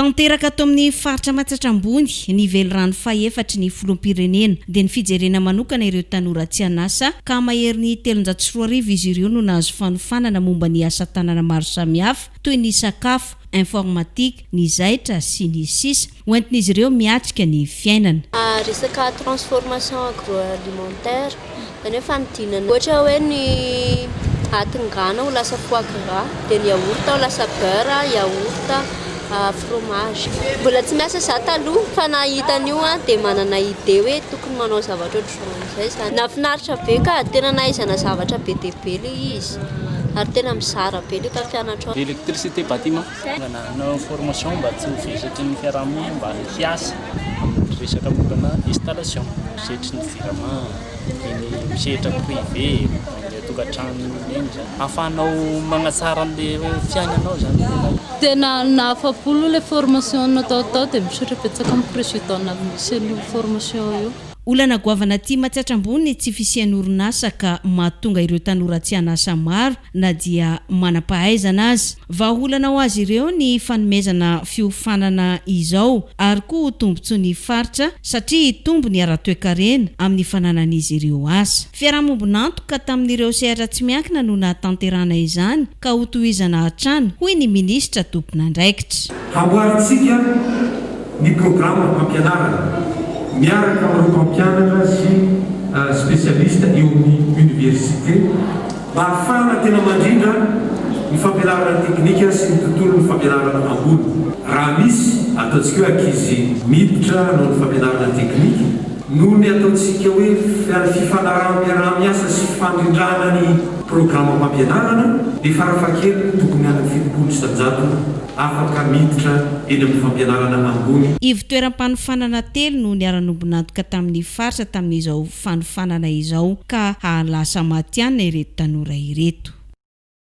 Tanteraka ato amin'ny faritra Matsiatra Ambony ny velirano fahefatry ny filoham-pirenena dia ny fijerena manokana ireo tanora tsy an'asa ka maherin'ny 2300 izy ireo no nahazo fanofanana momba ny asa tanana maro samihafa toy ny sakafo, informatique, ny zaitra sy ny sisa Hoentin'izy ireo miatrika ny fiainana. Resaka transformation agroalimentaire, izany hoe fanodinana ohatra hoe ny atingana ho lasa foie gras, dia ny yaourt ho lasa beurre, yaourt, fromage. Mbola tsy miasa za taloha fa nahita an'io aho dia manana idée hoe tokony manao zavatra ohatr'izao amin'izay zany. Nahafinaritra be ka, tena nahaizana zavatra be dia be ilay izy ary tena mizara be ilay mpampianatra ao. Électricité bâtiment. Nanao formation mba tsy ho vesatry ny fiarahamonina mba hiasa amin'ny resaka mombana installation. Misehatry ny jirama, eny misehatra privé, any an-tokantrano eny zany. Ahafahanao magnatsara an'le fiainanao zany tena. Tena nahafapo aloha ilay formation natao tao dia misaotra betsaka amin'ny président nanisy an'io formation io. Olana goavana aty Matsiatra Ambony ny tsy fisian'ny orinasa ka mahatonga ireo tanora tsy an'asa maro na dia manam-pahaizana aza. Vahaolana ho azy ireo ny fanomezana fiofanana izao ary koa ho tombontsoa ny faritra satria hitombo ny ara-toekarena amin'ny fananan'izy ireo asa. Fiaraha-mombon'antoka tamin'ireo sehatra tsy miankina no nahatanterahana izany ka hotohizana hatrany, hoy ny minisitra tompon'andraikitra. Hamboarintsika ny programam-pampianarana miaraka amin'ireo mpampianatra sy spesialista eo amin'ny oniversite mba hahafahana tena mandrindra ny fampianarana teknika sy ny tontolon'ny fampianarana ambony. Raha misy, ataontsika hoe ankizy miditra hanao ny fampianarana teknika, noho ny ataontsika hoe fifanaraham-piaraha-miasa sy fandrindrana ny programam-pampianarana, dia farafahakeliny tokony any amin'ny 70% afaka miditra eny amin'ny fampianarana ambony. Ivon-toeram-panofanana telo no niara-nombon'antoka tamin'ny faritra tamin'izao fanofanana izao ka hahalasa matihanina ireto tanora ireto.